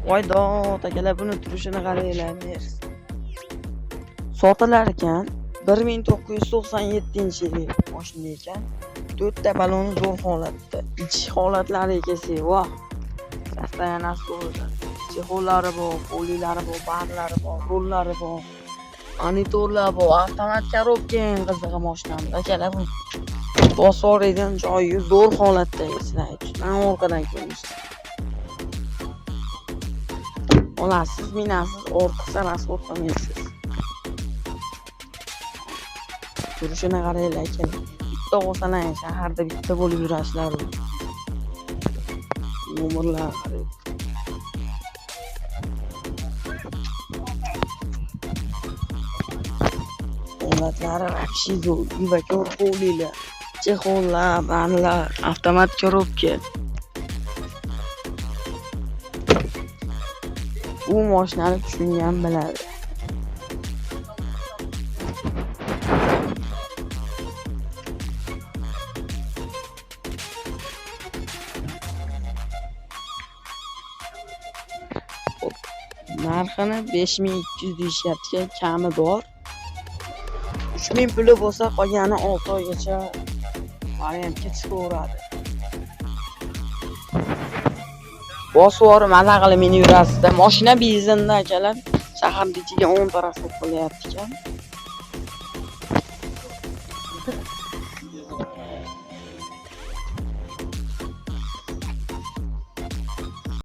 Voy dod akalar, buni turishini qaranglar. Sotilar ekan 1997-yil mashina ekan. 4 ta baloni zo'r holatda. Ichki holatlariga kelsak, voh. Состояние zo'r. Chexollari bor, poliklari bor, barlari bor, rollari bor. Monitorlar bor, avtomat korobka eng qizig'i mashinamiz. Akalar, bu bosoridan joyi zo'r holatda sizlar aytishdan orqadan ko'rinishi. Olasiz, minasiz, ortiqcha rasxod qilmaysiz. Turishini qaranglar akalar. Bitta olsalar shaharda bitta bo'lib yurasizlar. Nomerlar qarang. Holatlari вообще zo'r. Yuvakor hovlilar, chexollar, barlar, avtomat korobka. Bu mashinani tushungan biladi. Narxini 5200 deyishyapti, kami bor. 3000 puli bo'lsa, qolgani 6 oygacha variantga chiqaveradi. Bosib yuborib, maza qilib minib yurasizda. Mashina benzinda akalar, shaharning ichiga 10 ta rasxod qilyapti ekan.